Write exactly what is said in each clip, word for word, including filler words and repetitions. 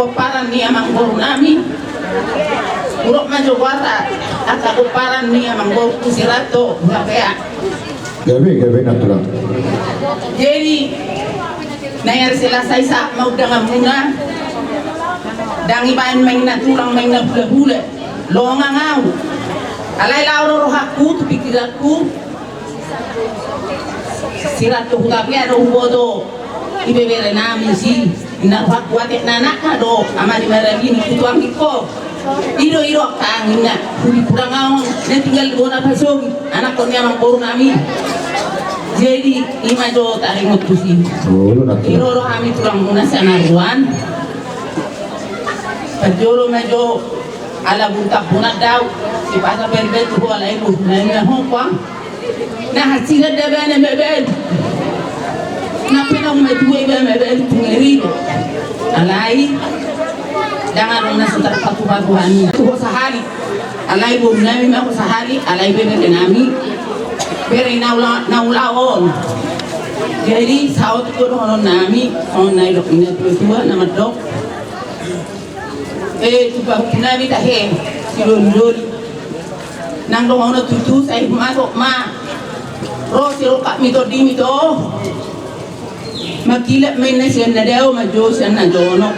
Pomparan ni amangboru nami. Hudok ma jo goarna angka pomparan ni amangboru tu si Ranto Hutapea. Gabe, gabe na tulang. Jadi, na ari Selasa i sahat ma undanganmuna. Ndang dibaen main na tulang, main na hulahula. Longang au. Alai laho do rohangku tu pikiranku. Si Ranto Hutapea do huboto ibebere nami si. Inna rohangku atik na anakna do, ama ni maragini, tu anggingku. I do, i do angka anggingna. Hudi pulang au, na tinggal di bona pasogit. Anakkon ni amangboru nami. Jadi, i ma jo taringot tusi. Oh, lu nanti. I do roha ni tulangmuna Sanaruan. Parjolo ma jo ala buntak bunat dau. Sipata beri betu ho ala ibu. Na ina ho kuang. Na hasiran da bana mabalu. Na pe naung matua iba mabalu tu ngeri. Alai ndang adong na so tarpatupatu hami. Tu ho sahali. Alai boru nami ma ho sahali, alai bebere nami. Bere na ula, na ulaon. Jadi saotik do dohonon nami, songon na nidok ni na tua-tua na mandok. Eh, tu pahompu nami tahe, si Loli-loli. Nang dongan na tutu, sai humatok ma. Ro sirongkap ni tondimi ito. Mangkilap ma inna sian na dao, manjou sian na jonok.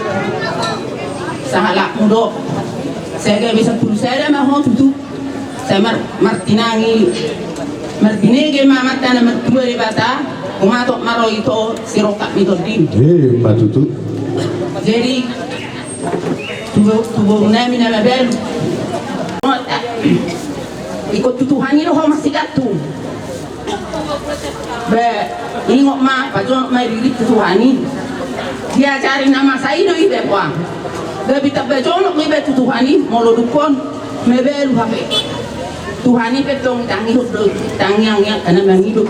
Sahalakmu do. Sai gabe sampulu sada ma ho tutu. Sai mar-, martinangi. Marbinege ma amanta na martua Debata. Humatok ma ro ito sirongkap ni tondimi. Eh, ma tutu. Jadi, tu, tu boru nami na mabalu. Ingkon tu Tuhan i do ho masigantung. Ba, ingot ma, pajonok ma diri tu Tuhan i. Diajari na masa i do iba kuang. Gabe tamba jonok ma iba tu Tuhan i, molo dung on mabalu hape. Tuhan i pe tong tangihon do, tangiang i angka na mangido.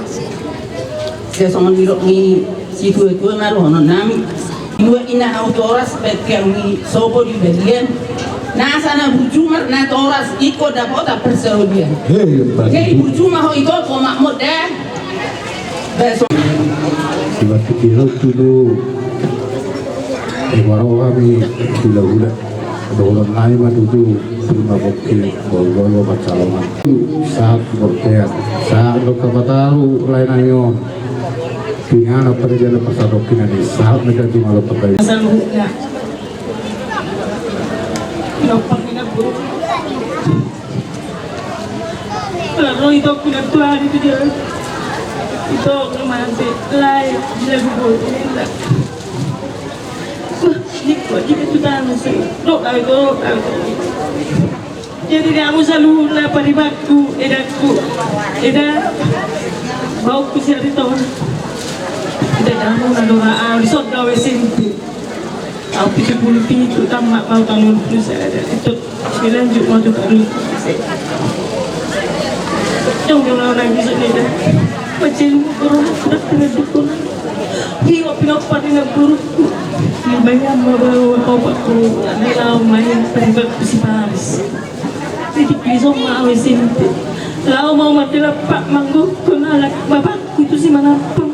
Sai songon nidok ni situa-tua ma dohonon nami. Dua ina hau toras, batiang ni sopo di balian. Nasa na burju marnatoras, ingkon dapotan parsaulian. Hei, jadi burju ma ho ito, ho makmur da. Baso. Iba tu ilo tu do. Iba ro hami hula-hula. Dohonon nami ma tutu, terima kasih, bawa-bawa pancalongan. Sahat bortean, sahat do kapataru lae nami on. Tingana pada jala pasadoki nani, sahat na ganti malo pakai. Saluhutna. Nopak ina bu. Kalau ito kuda tuan itu dia. Ito kemana sih? Lae, dia bu. Wah, ini kuat juga tu tangan sih. Dok, kami dok, kami dok. Jadi dia aku selalu lapar di batu, edaku. Eda, bau ku siap di tahun. Eda kamu na dora au, di sot gawe simpi. Au pitu puluh pitu, tamat mau tahun dua puluh sada. Itu dilanjut mau tu tahun. Jong jong lawan lagi sini dah. Macam kurang, kurang, kurang, kurang. Hiyo, pinompar ni na guru. Nibayam ma baru opat puluh. Di lawan main terlibat si Paris. Jadi bisa mau S M P. Lawan mau mati lepak manggu kuna lak bapak itu si manampang.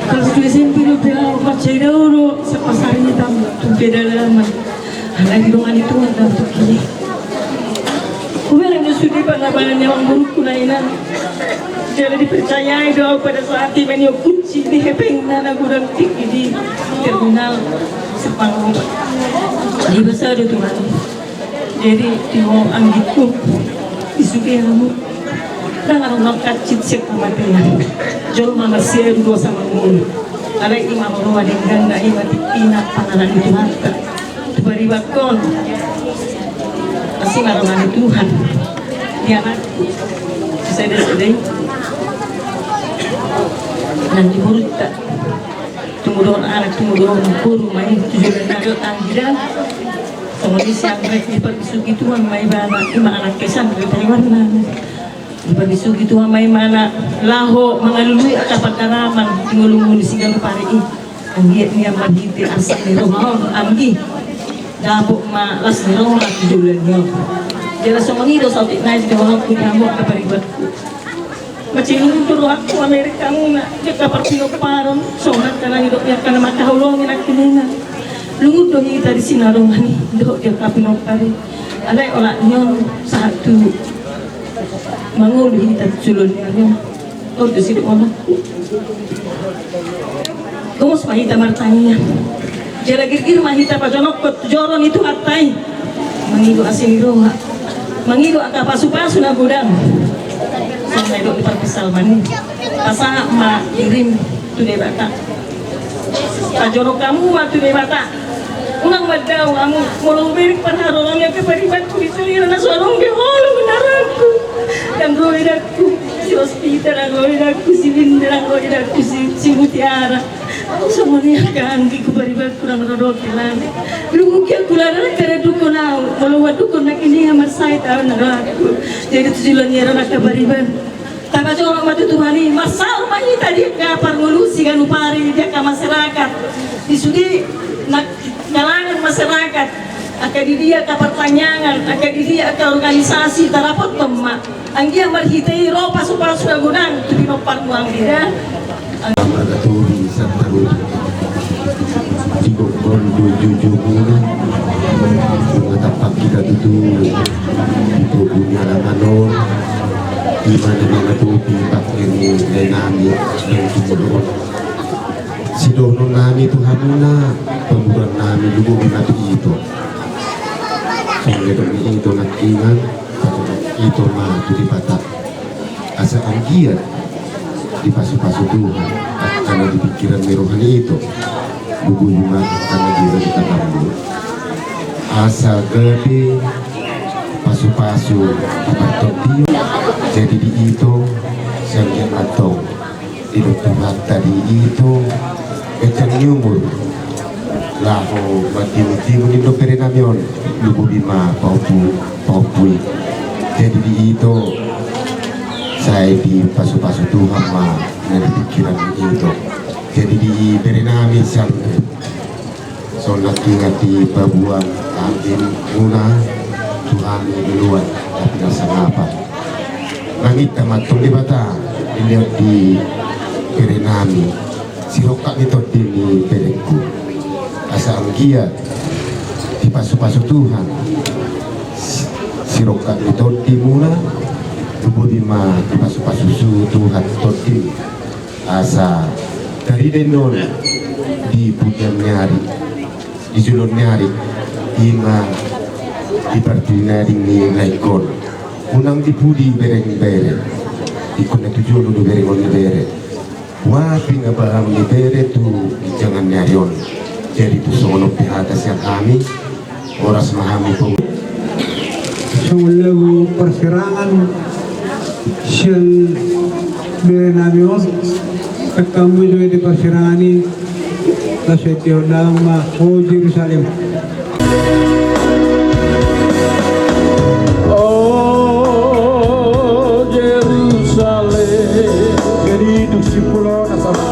Kalau tu S M P dia macam dulu sepasar hitam tu pedalaman. Alai di dongan ni Tuhan dapotan i. Hubereng do sude pangabalan ni amangborungku na ina. Jala dipercayai do au pada saat i maniop kunci di hepengna na godang tingki di terminal Sepang. Dibasa do Tuhan. Jadi, timo anggingku, di sude hamu. Ndang adong nang hansit sian hamatean. Jolma marsiadu dosa mangolu. Alai i ma huroha dengganna, i ma tingkina panganan ni Tuhanta. Tu paribakkon. Asi ma roha ni Tuhan. Di anakku. Sada-sada i. Nang di boruta. Tumundalhon anak, tumundalhon boru ma i, tu joloan na dohot anggi da. Songon i si anggrek, diparbisuhi Tuhan ma ibana, i ma anak kesan, diparbisuhi Tuhan ma ibana, laho mangalului angka pandaraman di ngolungolu siganup ari i. Anggiat nian marhite arsak ni roha on, anggi. Dapot ma las ni roha tu joloan on. Jala songon i do saotik nai di rohangku di hamu angka paribanku. Macinuntu rohangku Amerika muna, jaka parpinomparon, songon angka na nidok ni angka na mangkaholongi nangkiningan. Lungun do hita di sinarongan i dohot di angka pinompar i. Alai olat ni on sahat tu mangolu hita tu joloan ni ari on. Olo do sidok on. Gomos ma hita martangiang. Jala girgir ma hita pajonokkon tu joro ni Tuhanta i. Mangido asi ni roha, mangido angka pasupasu na godang. Songon na didok ni parpsalmen i, pasahat ma dirim tu Debata. Pajorok hamu ma tu Debata. Unang mandao hamu, molo hubereng parharoro ni angka paribanku di sude, na so adong be holong na rohangku. Ndang ro inangku si Rospita, ndang ro inangku si Linda, ndang ro inangku si, si Mutiara. Songon i angka anggingku, paribanku, ndang ro dohot hela. Lumobi angka na rarang, kada dungkon au, molo huandungkon nangkin i, marsahit au na rohangku. Jadi tu joloan ni ari on angka pariban, tapajorok ma tu Tuhan i, marsaor ma hita di angka parngolusi ganup ari, di angka masyarakat, di sude na kalangan masyarakat, angka di dia angka partangiangan, angka di dia angka organisasi, tarapothon ma. Anggiat marhite i ro pasupasu na godang tu pinomparmu anggia. Marga Tobi Santarutu. Di gokhon do jujumuna, nunga tampak hita tutu di togu ni alaman on, di mana na tutu di pake ni lae nami nang jumolo on. Sidohonon nami tu hamuna, pamoruon nami, lumobi ma tu ito. Songon na didok ni ito nangkiningan, pamoruon ito ma tu Debata. Asa anggiat dipasupasu Tuhan angka na di pingkiran ni roha ni ito. Lumobi ma angka na di roha ni tanganmu. Asa gabe pasupasu di partondion. Jadi di ito, sai anggiat ma tong didok Tuhanta di ito ganjang ni umur, laho mandimundimun, ninna bere nami on, lumobi ma pahompu, pahompu i. Jadi di ito, sai dipasupasu Tuhan ma na di pingkiran ni ito. Jadi di bere nami sian Songon nangkiningan, dipaboa angginmuna tu hami di joloan na pinarsangapon. Mangido ma tu Debata, dilehon di bere nami sirongkap ni tondi ni berengku. Asa anggiat dipasupasu Tuhan si-, sirongkap ni tondimuna, lumobi ma dipasupasu Tuhan tondim. Asa tarida ninna on di pudian ni ari, di joloan ni ari, ima di partingkian ni laengkon. Unang di pudi bereng ni bere, ingkon na tu jolo do berengon ni bere. Boha pe na bahen ni bere tu ginjangan ni ari on. Jadi tu songon on pe hata sian hami. Horas ma hamu. Songon lagu parsirangan sian bere nami on, pekkamu jo di parsirangan i, laos ete on damang ma, O Jerusalem. O Jerusalem. Jadi itu si pulau na sama.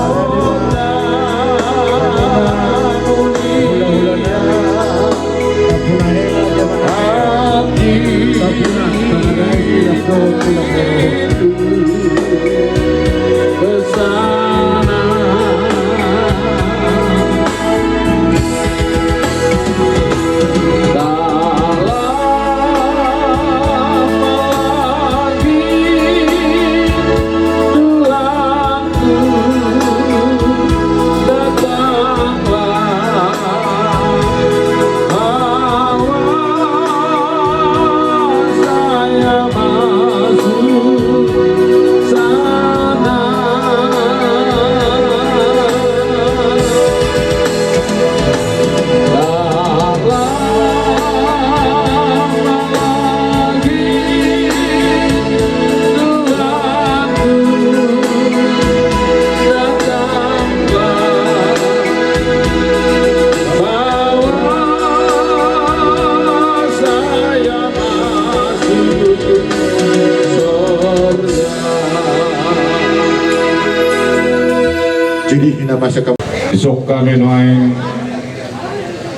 Jadi hina masa kam- Isok hami nuaeng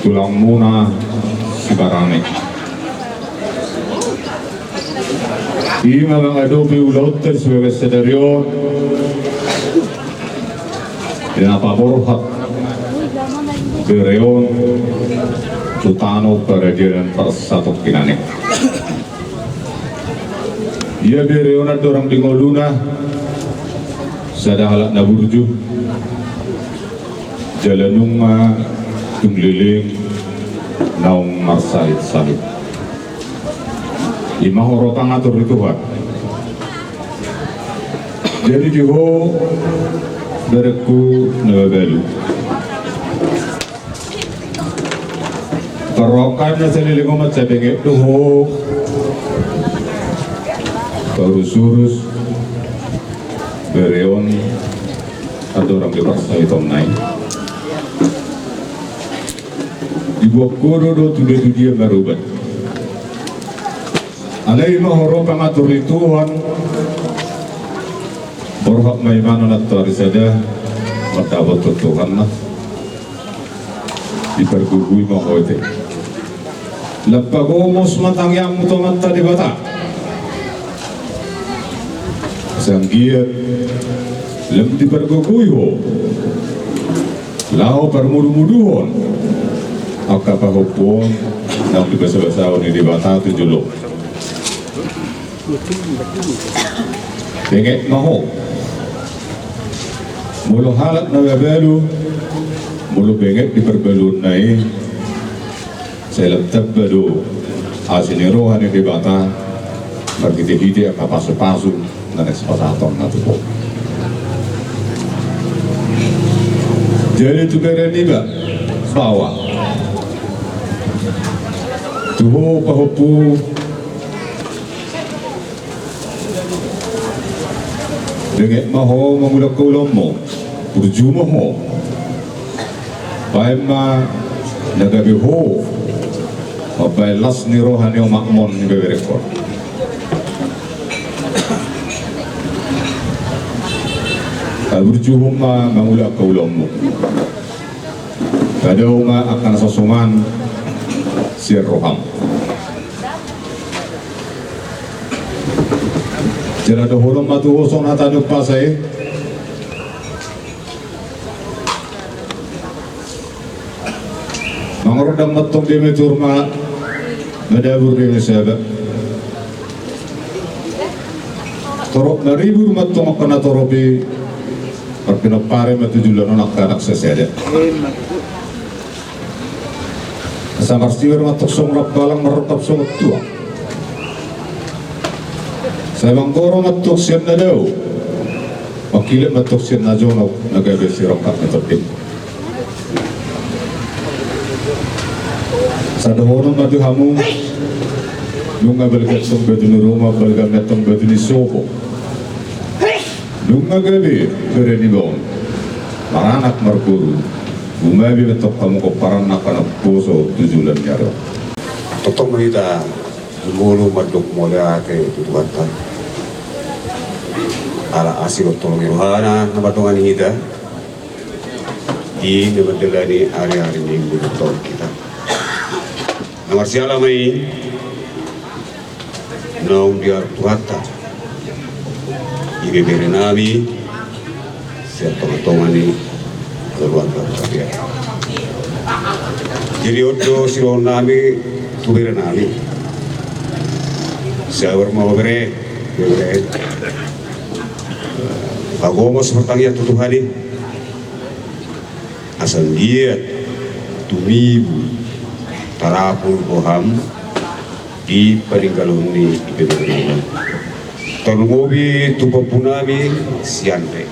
tulangmuna si Barame. Ima mangadopi ulaonta di subaen sadari on, di na paborhat Bere on tu tano paradianan parsatongkinan i. Ia bere on andorang di ngoluna sada halak na burju, jala nunga tung leleng naung marsahit-sahit. I ma ho ro pangatur ni Tuhan. Jadi di ho, berengku na mabalu, parrohahon na saleleng on mansai benget do ho paurus-urus bere on andorang di parsahitonna i. Diboan ho do, do tudia-tudia marubat. Alai i ma ho ro pangatur ni Tuhan, borhat ma ibana nantoari sada mandapothon Tuhanna. Dipargogoi ma ho ate. Lam pagomos ma tangiangmu tu Amanta Debata, asa anggiat lam dipargogoi ho laho parmudu-muduhon angka pahompu on naung dibasa-basahon ni Debata tu jolo. Benget ma ho. Molo halak na mabalu, molo benget di parbaluonna i, sai lam tamba do asi ni roha ni Debata marhite-hite angka pasu-pasu na naeng sipasahatonna tu ho. Jadi tu bere niba baoa, tu ho pahompu, benget ma ho mangula angka ulaonmu, burju ma ho. Baen ma na gabe ho mambaen las ni roha ni omakmu on, ni beberengku on. Haburjuhon ma mangula angka ulaonmu. Padao ma angka na so suman sian roham. Jala dohonon ma tu ho songon hata ni umpasa i. Mangordan ma antong di metiur ma madabur di saba. Torop maribur ma antong angka na torop i. Marpinompar ma tu joloan on angka anak sasada. Asa marsibar ma antong songon rambalang, marrongkap songon tuak. Sai manggoro ma antong sian na dao, mangkilat ma antong sian na jonok na gabe sirongkap ni tondim. Asa dohonon ma tu hamu, nunga balga antong batu ni ruma, balga ma antong batu ni sopo. Nunga gabe bere niba on maranak marboru, gumabe ma antong hamu pomparan angka na umposo tu joloan ni ari on. Tongtong ma hita jumolo mandok mauliate tu Tuhanta, ala asi dohot holong ni rohana na mandongani hita di na mandalani ari-ari ni ngolunta on hita. Na marsiala ma i naung diatur Tuhanta ibebere nami sian tonga-tonga ni keluarga Hutabean. Jadi on do sidohonon nami tu bere nami. Sabar ma ho bere, bere. Pagomos partangiang tu Tuhan i. Asa anggiat tumibu tarapul roham di paninggalon ni ibebere nami. Tarlumobi tu pahompu nami si Andre.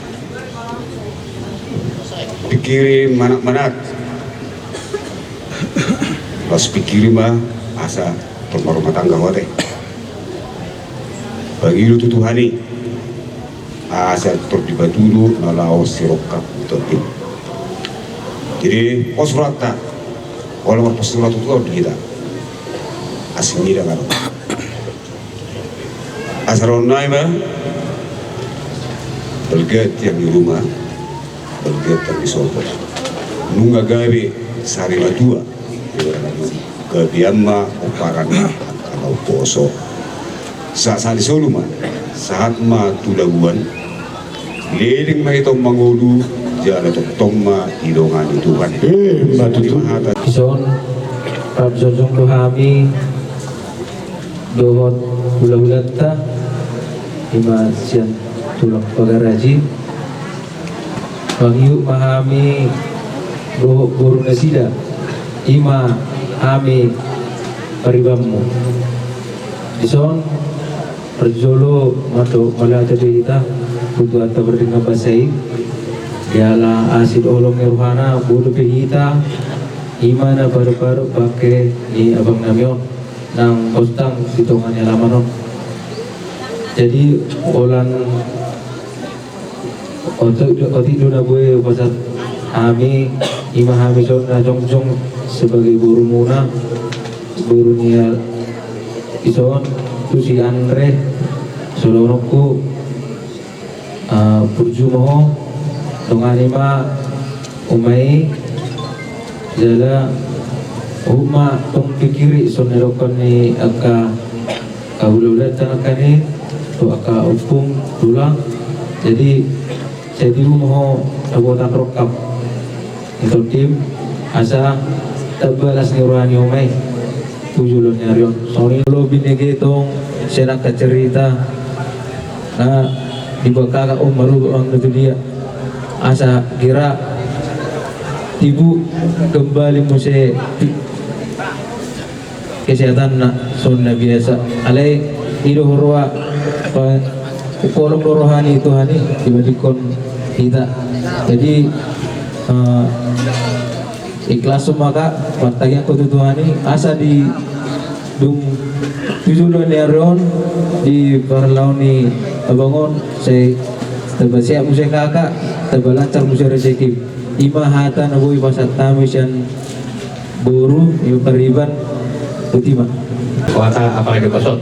Pingkiri manat-manat. Laos pingkiri ma asa tor marrumah tangga ho ate. Pangido tu Tuhan i. Asa tor dipatudu na laho sirongkap ni tondim. Jadi pos rohanta, holan marpos roha tu Tuhan di hita. Asi mida ngalo. Asa dohonon nami ma, balga tiang ni ruma, balga tiang ni sopo. Nunga gabe sari matua. Gabean ma pomparan angka na umposo. Sahat-sahat ni solu ma, sahat ma tu labuan. Leleng ma hita on mangolu, Jala tongtong ma didongani Tuhan. Ima hata. Dison, rap jongjong do hami dohot hulahulanta, ima sian tulang Pagaraji. Mangihut ma hami dohot boru nasida, ima hami paribanmu. Dison, parjolo mandok mauliate do hita tu Tuhanta pardenggan basa i. Jala asi dohot holong ni rohana, boi dope hita ima na paruparu bangke ni abang nami on nang bostang di tonga ni alaman on. Jadi holan otik do, otik do na boi hupasahat hami, ima hami songon na jongjong sebagai borumuna, boru ni a-, dison, tu si Andre, so dohononku, ah, burju ma ho, dongani ma uma i, jala huhut ma tong pingkiri songon na nidokkon ni angka hulahulanta nangkin i, tu angka ompung tulang. Jadi, sai tibu ma ho dapotan rongkap ni tondim, asa tamba las ni roha ni uma i tu joloan ni ari on. Songon i, molo binege tong sian angka cerita na dibuat kakak on, marubah ma tu dia, asa hira tibu kembali muse kesehatanna songon na biasa. Alai i do huroha, pa-, hukolom do roha ni Tuhan i dibandingkon hita. Jadi, eh, ikhlason ma, Kak, martangiang ho tu Tuhan i, asa di dung tu joloan ni ari on, di parlaon ni abang on, sai tamba sehat muse kakak, tamba lancar muse rezeki. Ima hata na boi pasahat hami sian boru, ima pariban, botima. Wata apala di bason.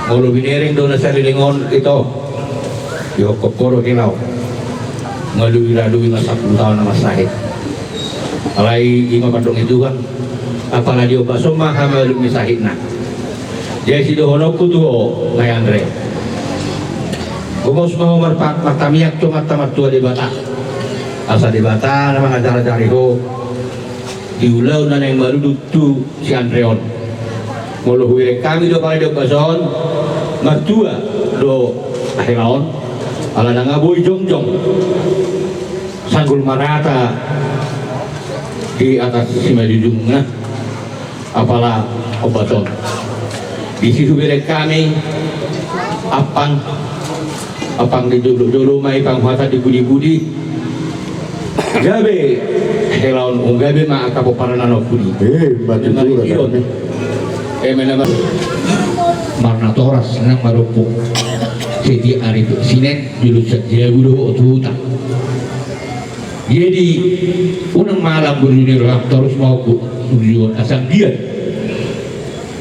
Molo binereng do na saleleng on ito, di hongkop ho do hela on. Nga luwi-luwi ma sampulu taon na mansahit. Alai ima pandok ni Tuhan, apala di ombas on ma hamalum ni sahitna. Jadi sidohononku tu ho, Mai Andre. Gomos ma ho marpa-, martamiang tu Amanta Martua Debata. Asa Debata na mangajar-ajari ho di ulaon na naeng marudut tu si Andre on. Molo hubereng hami do apala di ombas on, martua do hela on, ala nunga boi jongjong sanggul marata di atas simanjujungna. Apala ombas on. Disi hubereng hami ampang, ampang di jolo-jolo ma i, panghuasan di pudi-pudi. Gabe hela on, gabe ma angka pomparan na pudi. Eh, batu. Ima tutu, ima na marnatoras nang marompok. Setiap ari Sinen jolo sian jabu do ho tu huta. Jadi unang malam berdiri roham, torus ma ho tujuan asa anggiat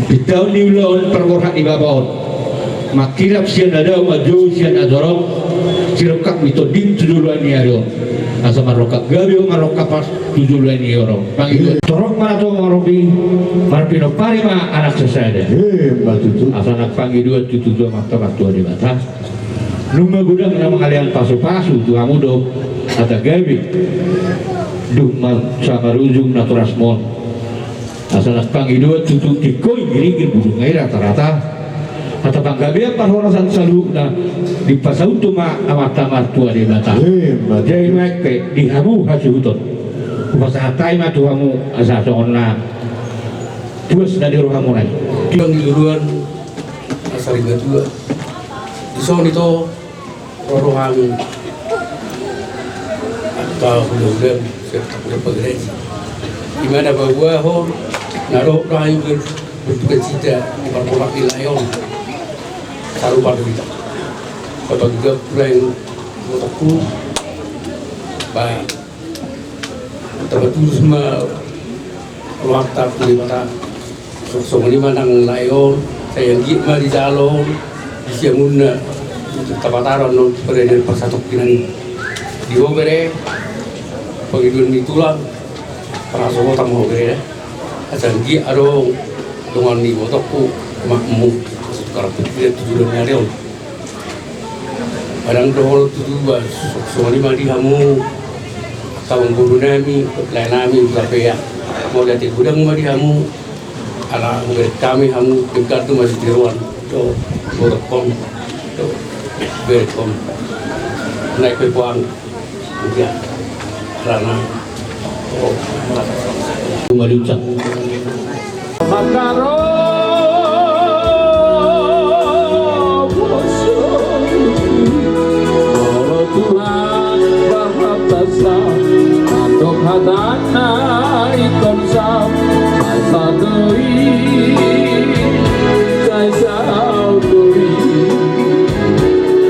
pintaon ni ulaon parborhat ni bapa on, mangkilap sian na dao, manjou sian na torop, sirongkap ni tondim tu joloan ni ari on. Asa marrongkap gabe ho, marrongkap pas tu joloan ni ari on. Pangidoan. Torop ma na tong, torop i, marpinompari ma anak sasada. Eh, ima tutu. Asa nang pangidoan tutu tu Amanta Martua Debata. Nunga godang na mangalean pasu-pasu tu hamu do hata gabe. Dung ma-, sai marujung natorasmon. Asa nang pangidoan tutu, tingko i girgir, bulung i rata-rata. Hata panggabean parhorasan saluhutna dipasauthon ma Amanta Martua Debata. Eh, ima tutu. Jadi mangke di hamu hasuhuton, hupasahat hami ma tu hamu asa songon na puas na di rohamuna i. Di bang di luruan asa rimba tua. Dison ito, ro do hami angka hulahula, sian hulahula Pagaraji. Ima na paboahon, na ro do hami ber-, berduka cita di parboru ni lae on. Sarupa do hita. Bapak juga kurang botoku. Ba Tapatulus ma rohanta tu Debata. Songon i ma nang lae on, sai anggiat ma dijalo di siamunna, tapataron on, pada di parsatongkinan i. Di ho bere, pangidoan ni tulang, parhasohotan ma ho bere. Asa anggiat adong dongan ni ibotongku, omakmu, karaput dia tu joloan ni ari on. Padang dohot tutu ba, so-, songon i ma di hamu, angka boru nami, lae nami, Hutapea. Mauliate godang ma di hamu, ala hubereng hami hamu, tingkat tu masih tiruan, tu, borokon, tu, berekon. Naik pe puang, ujian, rana, oh, malucak. Makarobo soluki, molo Tuhan bahat basa, mandok hatana ingkon sa, sai sato i, sai sato i,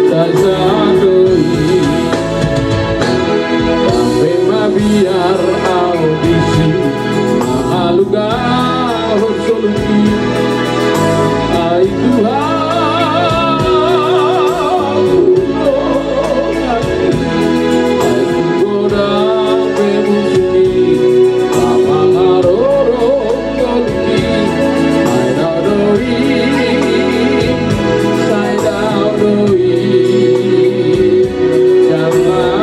sai sato i. Dampe ma biar au disi, mangalugahon soluki. Ai Tuhan, ai godang be musuk i, mangarorong soluki. Ai dao do i, sai dao do i, jala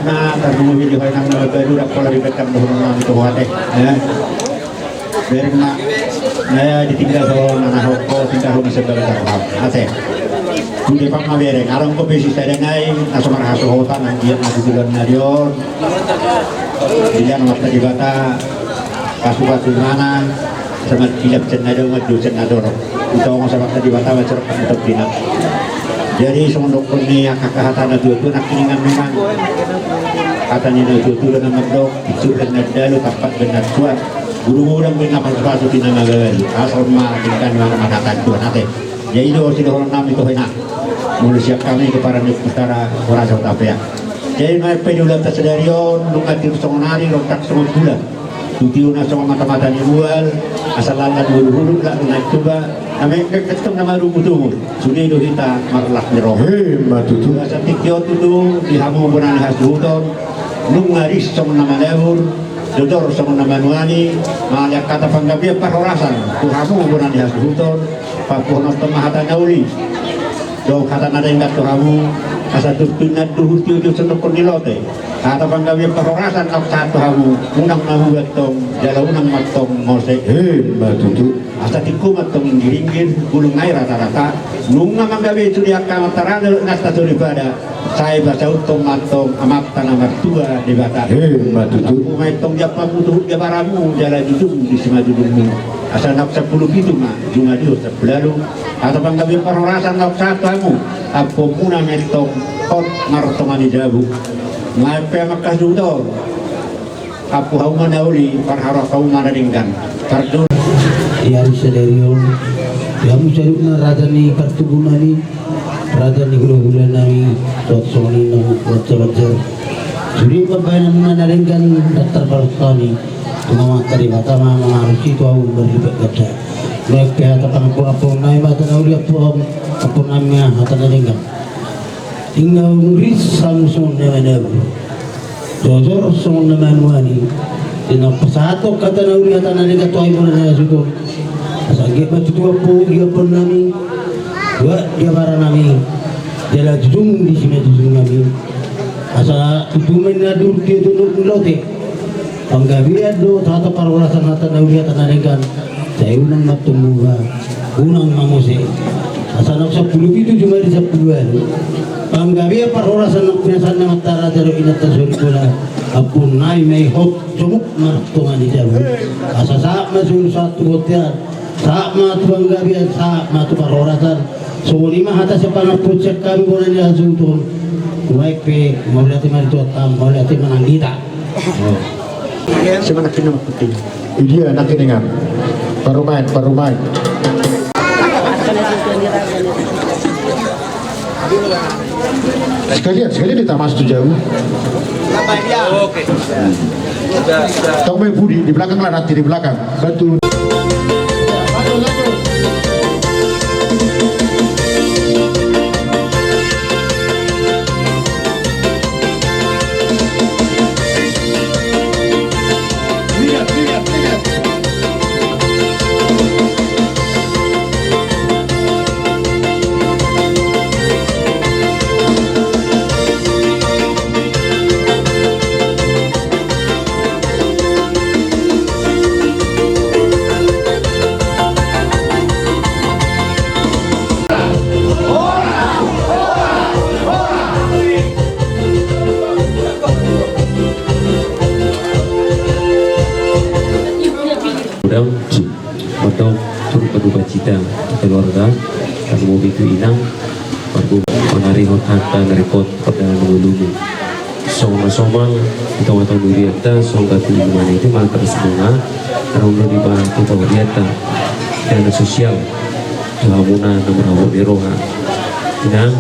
Nah, tarlumobi di hita nang na baru, dak pola di bekam dohononnami tu ho ate, ya. Bereng ma, na ditinggal ho, na ho, ho tinggal ho, bisa balik ho. Ate. Sude pang ma bereng, adong pe sisada nai, na so marhasohotan, anggiat na tutulan na di on. Dilean Amanta Debata, pasu-pasu ibana, sama dilap sian na dao, maju sian na torop. Ditongo sama Amanta Debata, macerok pang tombina. Jadi, songon dokkon ni angka hata na tua-tua, nangkiningan memang. Hata ni na tua-tua, na mandok, pitsur dan na dalu, tampat dan na tuan. Guru muda mungkin na pasu-pasu, tina na gagal. Asal ma, tingkan ma, ma hata tua, nate. Jadi, do, sidohononnami tu ho ina. Molo sian hami, Keparan Utara, Horas Hutapea. Jadi, nuaeng pe di ulaonta sadari on, nunga tiur songon ari, rontak songon bulan. Tu tiurna songon mata-mata ni bual, asa lallan hulu-hulu, lallan naik tuba, na mengkek ketum na marungut-ungut. Sude do hita marlas ni roha. Ima tutu. Asa tingki on tutu, di hamu bona ni hasuhuton, nunga ris songon na malabur, dodor songon na manuani, mauliate hata panggabean parhorasan, tu hamu bona ni hasuhuton, papuhonon tong ma hata na uli. Dohot hata na denggan tu hamu, asa turtu na duhur tiur-tiur songon dokkon ni lote. Hata panggabean parhorasan na hupasahat tu hamu, unang na muba tong, jala unang ma tong mose. Ima tutu. Asa tingko ma tong inggir-inggir, bulung nai rata-rata, nunga manggabe sude angka amanta raja dohot nasta soripada, sai pasaut tong ma tong Amanta na martua Debata. Ima tutu. Tampuhon ma tong di ampamu, tu hut di abaramu, jala jujung di simanjujungmu. Asa naung sampulu pitu ma, jumadi sampulu ualu. Hata panggabean parhorasan na hupasahat tu hamu, ampuonmuna ma tong hot martonga ni jabu. Nuaeng pe amang hasuhuton, ampu hamu ma na uli, parharoro hamu ma na denggan. Pardo. Di ari sadari on, di hamu saluhutna raja ni partubu nami, raja ni hula-hula nami, dohot songon i na manjar-manjar. Di pambahenanmuna na denggan, ndang tarpaluhut hami. Tumangihon hata Debata ma mangarusi tu ahu marlipatganda. Baen pe hata pangampuanmuna, i ma hata na uli, ampu-, ampuonnami ma hata na denggan. Ingaung ris hamu songon na manabur, jojor songon na manuani. Di na pasahathon hata na uli, hata na denggan tu hami, molo na hasuhuton. Asa anggiat ma tutu ampu di ampuannami, buat di abaranami, jala jujung di simanjujungnami. Asa tutu ma inna durti tu nurung lote. Panggabean dohot hata parhorasan, hata na uli, hata na denggan. Sai unang ma tumbuha, unang ma mose. Asa naung sampulu pitu jumadi sampulu ualu. Panggabean parhorasan naung pinasahatna amanta raja dohot inanta soripada. Ampuonnami ma i hot jomuk martonga ni jabu. Asa sahat ma solu sahat tu bontean. Sahat ma tu panggabean, sahat ma tu parhorasan. Songon i ma hata sian pangampuon sian hami, molo na hasuhuton. Hubaen pe, mauliate ma di Tuhanta, mauliate ma nang di hita. Oh. Siapa nak kena makuti? Dia nak kena. Parumaen, parumaen. Sekalian, sekalian di tamas tu jauh. Oke. Tahu main budi di belakang lah, nanti di belakang. Bantu. Godang, mandok turut berduka cita keluarga, kami mau itu inang, baru menari hot hata nerikot pada nunggu. Songon na somal di tonga-tonga ni hurianta, songon na tu inumana i, manang tarasbunga, tarungdo di ba tu hurianta dana sosial tu hamuna na marhabot ni roha. Inang,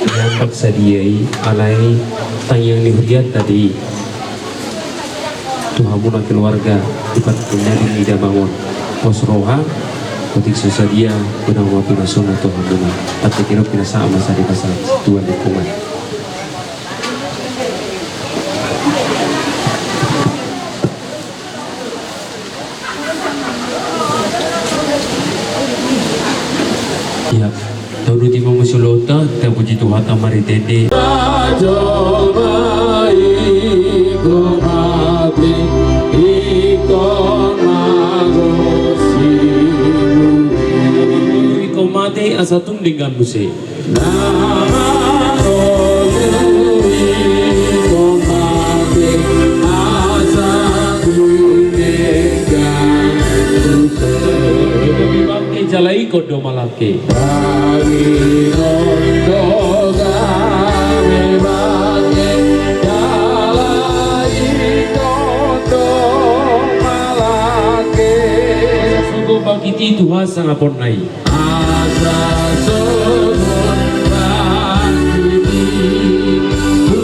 inang, paksa dia i alai tangiang ni hurianta do i tu hamuna keluarga di partingkian ni damang on. Pos roha, otik so sadia, godang ma pinasuna tu hamuna. Tapi kira pinasahat ma sadia, pasahat Tuhan lingkungan. Ia, tauduti ma muse ulaonta, tapuji Tuhanta marhite-hite. Ingkon mate asa tung denggan muse. Jala ingkon do malangke. Sugo bangkit i tu hasangaponna i. Asa songon bangkit i tu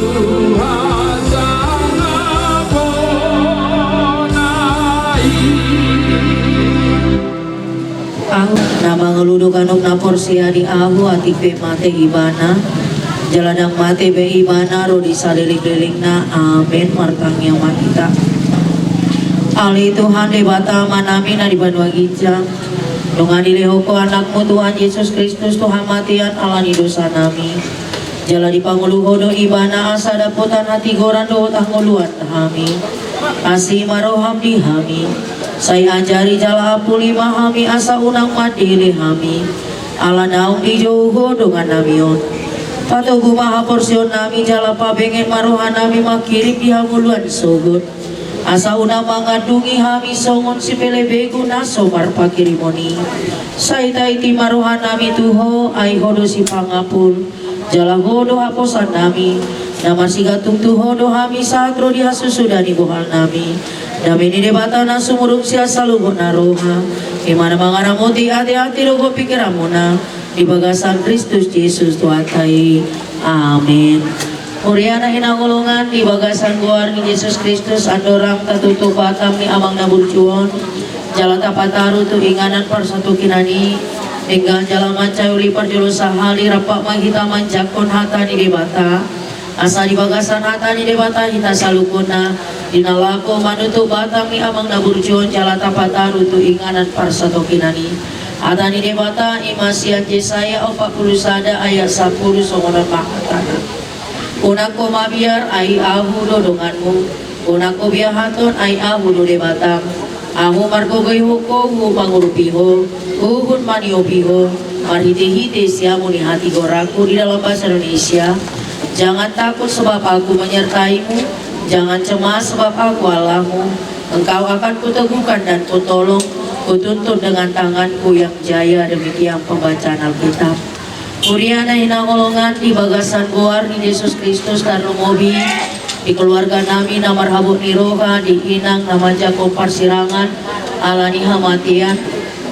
hasangaponna i. Ahu na mangolu do ganup na porsea di ahu, atik pe mate ibana, jala ndang mate be ibana ro di saleleng-lelengna. Amen. Martangiang ma hita. Ale Tuhan Debata Amanami na di banua ginjang, nunga dilehon Ho Anakmu Tuhan Jesus Kristus tu hamatean ala ni dosanami. Jala dipangolu Ho do ibana asa dapotan hatigoran dohot hangoluan hami. Asi ma roham di hami. Sai ajari jala apuli ma hami asa unang mandele hami, ala naung dijou Ho dongannami on. Patogu ma haporseaonnami jala pabenget ma rohanami mangkirim di hangoluan sogot. Asa unang mangandungi hami songon sipelebegu na so marpangkirimon i. Sai taiti ma rohanami tu Ho, ai Ho do Sipangampul, jala Ho do haposannami. Na marsigantung tu Ho do hami sahat ro di hasusuda ni bohalnami. Dame ni Debata na sumurung sian saluhutna roha, i ma na mangaramoti ateate dohot pingkiranmuna, di bagasan Kristus Jesus Tuhanta i. Amen. Huria na hinaholongan di bagasan goar ni Jesus Kristus, andorang tatutup Batam ni Amang na burju on, jala tapataru tu inganan parsatokinan i, denggan jala mansai uli parjolo sahali rap ma hita manjangkon hata ni Debata. Asa di bagasan hata ni Debata hita saluhutna, di na laho manutup Batam ni Amang na burju on jala tapataru tu inganan parsatokinan i. Hata ni Debata i ma sian Jesaya opat pulu sada ayat sampulu, songon on ma hatana. Unang ho mabiar, ai Ahu do donganmu. Unang ho biahathon, ai Ahu do Debatam. Ahu margogoihon ho, huhuhut mangurupi ho, huhuhut maniopi ho, marhitehite siamun ni hatigoranku di dalam bahasa Indonesia. Jangan takut sebab Aku menyertaimu, jangan cemas sebab Aku Allahmu. Engkau akan Kuteguhkan dan Kutolong, Kutuntun dengan tangan-Ku yang jaya. Demikian pembacaan Alkitab. Huria na hinaholongan di bagasan goar ni Jesus Kristus, tarlumobi di keluarga nami na marhabot ni roha, di inang na manjangkon parsirangan ala ni hamatean.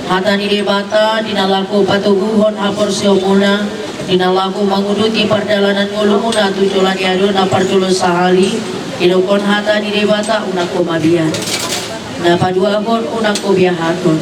Hata ni Debata di na laho patoguhon haporseaonmuna, di na laho manguduti pardalanan ngolumuna tu joloan ni ari on na parjolo sahali, didokkon hata ni Debata, unang ho mabiar. Na paduahon, unang ho biahathon.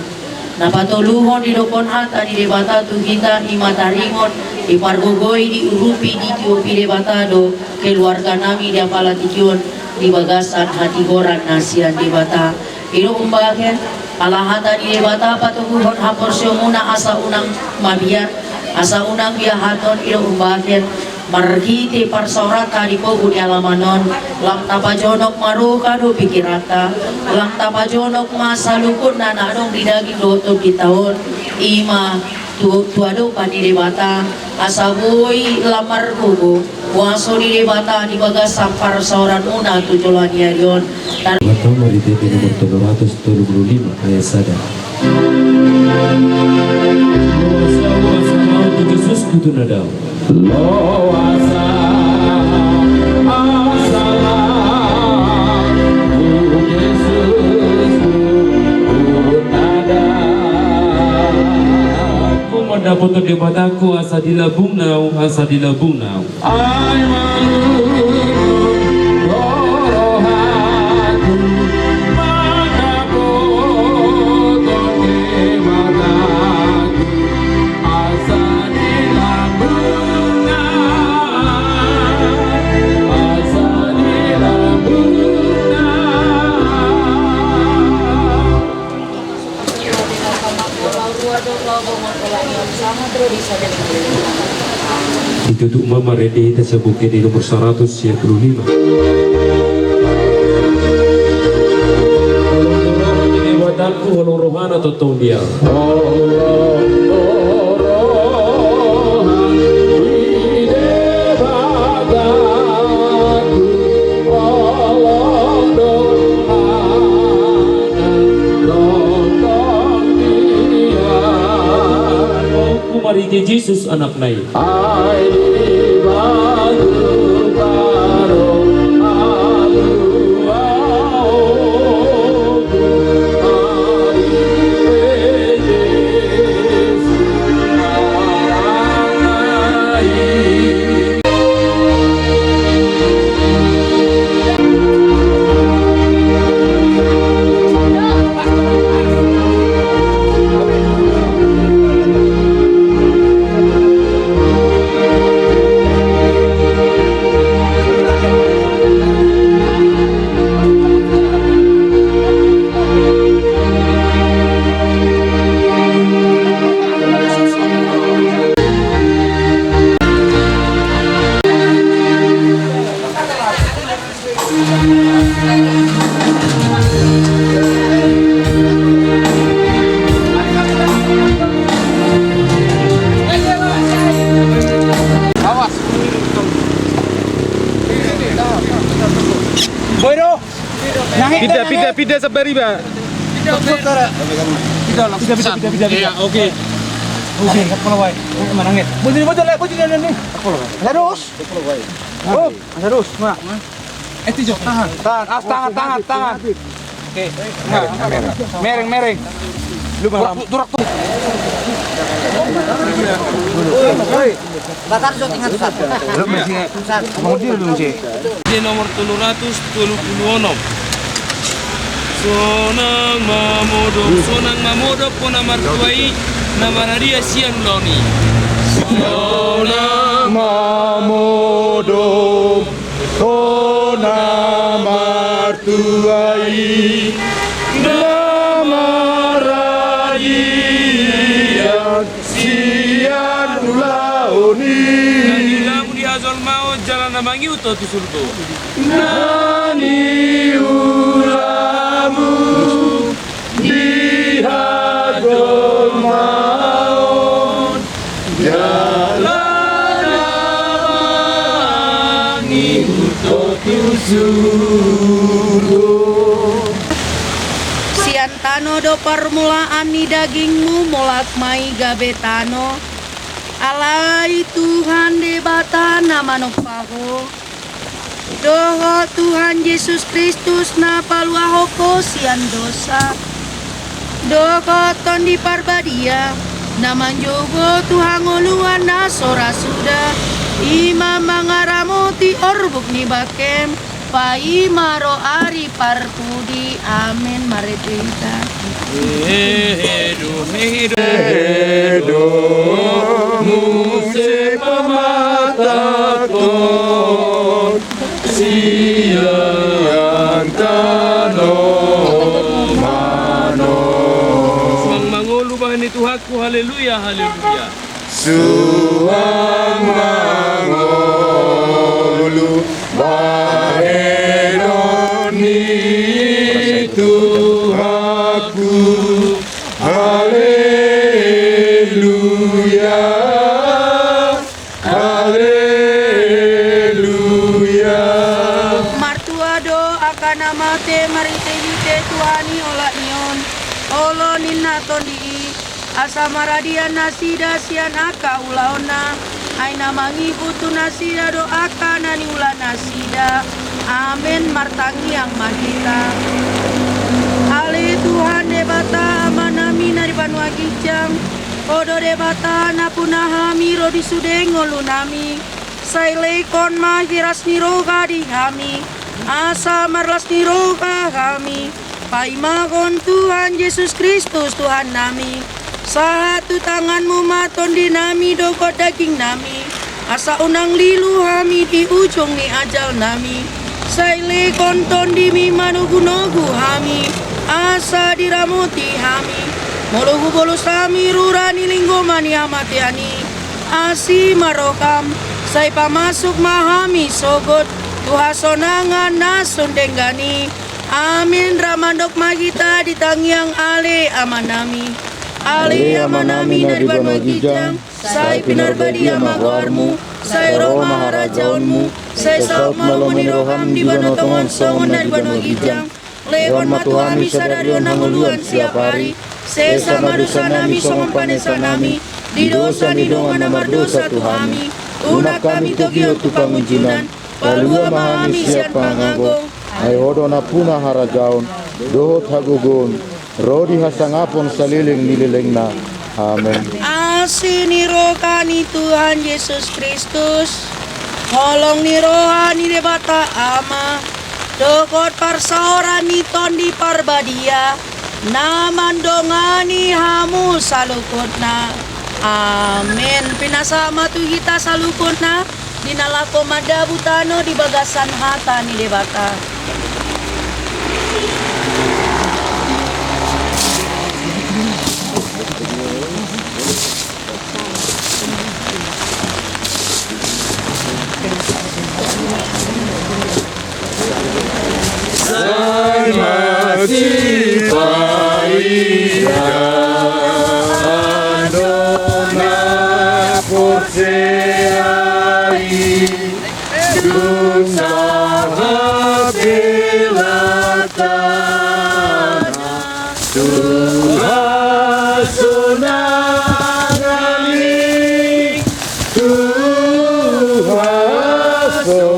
Na patoluhon, didokkon hata ni Debata tu hita i ma taringot, dipargogoi, diurupi, ditiopi Debata do keluarga nami di apala tingki on di bagasan hatigoran na sian Debata. I do umbahen, ala hata ni Debata patoguhon haporseaonmuna asa unang mabiar, asa unang biahathon, i do umbahen, marhite parsaoranta di pogu ni alaman on, lam tapajonok ma roha dohot pingkiranta, lam tapajonok ma saluhutna na adong di daging dohot tondinta on, i ma tu, tu adopan ni Debata, asa boi lam margogo kuaso ni Debata di bagasan parsaoranmuna tu joloan ni ari on. Tar- Pertama di T P nomor tolu ratus tolu puluh lima ayat sada. Loas au asa lam tu Jesus hutunadao. Loas au asa lam tu Jesus hutunadao. Humandapothon Debatangku asa dilambungna au, asa dilambungna au. Ai malungun do rohangku mandapothon Debatangku, asa dilambungna, asa dilambungna. Ditutup ma marende hita sian buku di nomor saratus sia pulu lima. Holong do roha ni Debatangku, holong rohana tongtong dia. Holong do roha ni Debatangku, holong do rohana tongtong dia. Marhite Jesus Anakna i. Ai di batu paro alu aoku, ai di Jesus Anakna i. Pinda, pinda, pinda, sabar iba. Pinda, pinda, pinda, pinda. Iya, oke. Oke, mana nge? Bocor, bocor, bocor, bocor. Terus. Oh, terus, Mak. Eh, Tijo, tahan. Tahan, ah, tahan, tahan, tahan. Oke. Mereng, mereng. Mereng, mereng. Lu malam. Turak, turak, turak. Batar jo tinggal satu. Lu masih. Mau dia lu masih. Di nomor tolu ratus tolu pulu onom. Sonang mamodop, sonang mamodop, hona martua i, na marhadian sian ulaon i. Sonang mamodop, hona martua i, na marhadian sian ulaon i. Na niulamu di hajolmaon jala na mangihuthon tu surgo. Na niulamu di hajolmaon jala na mangihuthon tu surgo. Sian tano do parmulaan ni dagingmu, mulak ma i gabe tano. Alai Tuhan Debata na manompa ho, dohot Tuhan Jesus Kristus na paluahon ho sian dosa, dohot Tondi Parbadia na manjou ho tu hangoluan na so ra suda, i ma mangaramoti orbuk ni bangkem, paima ro ari parpudi. Amen. Marende hita. Hehe do, hehe do. Hehe do, muse pamatangkon sian tano manon. Suang mangolu bahen ni Tuhanku, haleluya, haleluya. Suang mangolu bahenon ni Tuhanku, haleluya, haleluya. Martua do angka na mate marhitehite Tuhan i olat ni on, olo ninna Tondi i, asa marhadian nasida sian angka ulaonna, ai na mangihut tu nasida do angka na niula nasida. Amen. Martangiang ma hita. Ale Tuhan Debata, Amanami na di banua ginjang, Ho do Debata nampuna hami ro di sude ngolunami. Sai lehon ma hiras ni roha di hami, asa marlas ni roha hami paimahon Tuhan Jesus Kristus Tuhannami. Sahat tu tanganmu ma tondinami dohot dagingnami, asa unang lilu hami di ujung ni ajalnami. Sai lehon tondimi manogunogu hami, asa diramoti hami. Molo hubolus hami rura ni linggoman ni hamatean i, asi ma roham, sai pamasuk ma hami sogot tu hasonangan na sun denggan i. Amen. Ra mandok ma hita di tangiang Ale Amanami. Ale Amanami na di banua ginjang, sai pinarbadia ma goarmu, sai ro ma harajaonmu, sai saut ma lomo ni roham di banua tonga on songon na di banua ginjang. Lehon ma tu hami sadari on hangoluan siapari. Sesa ma dosanami songon panesanami di dosa ni dongan na mardosa tu hami. Unang hami togihon tu pangunjunan. Palua ma hami sian pangago. Ai Ho do nampuna harajaon dohot hagogoon ro di hasangapon saleleng ni lelengna. Amen. Asi ni roha ni Tuhan Jesus Kristus, holong ni roha ni Debata Ama, dohot parsaoran ni Tondi Parbadia, na mandongani hamu saluhutna. Amen. Pinasahat ma tu hita saluhutna di na laho mandabu tano di bagasan hata ni Debata. Sai masipaida do na porsea i, dung sahat hela tana tu hasonangan i, tu hasonangan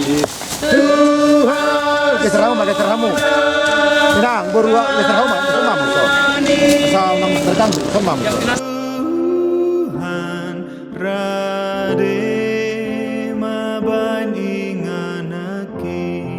i. Tuhan. Geser hamu ma, geser hamu. Inang, boru, geser hamu ma, geser hamu. Asal nang terganggu, kemam. Tuhan, rade ma baen inganan nangkin.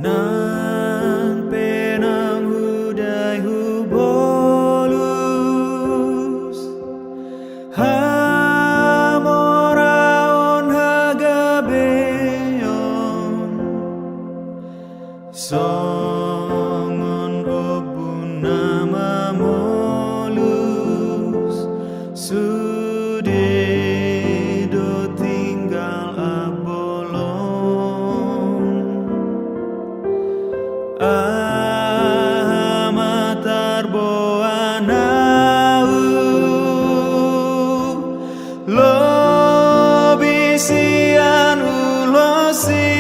Nang pe naung hudai hubolus, hamoraon hagabeon, songon ombun na mamolus, sude do tinggal ambolon. Aha ma tarboan ahu, lobi sian ulos i.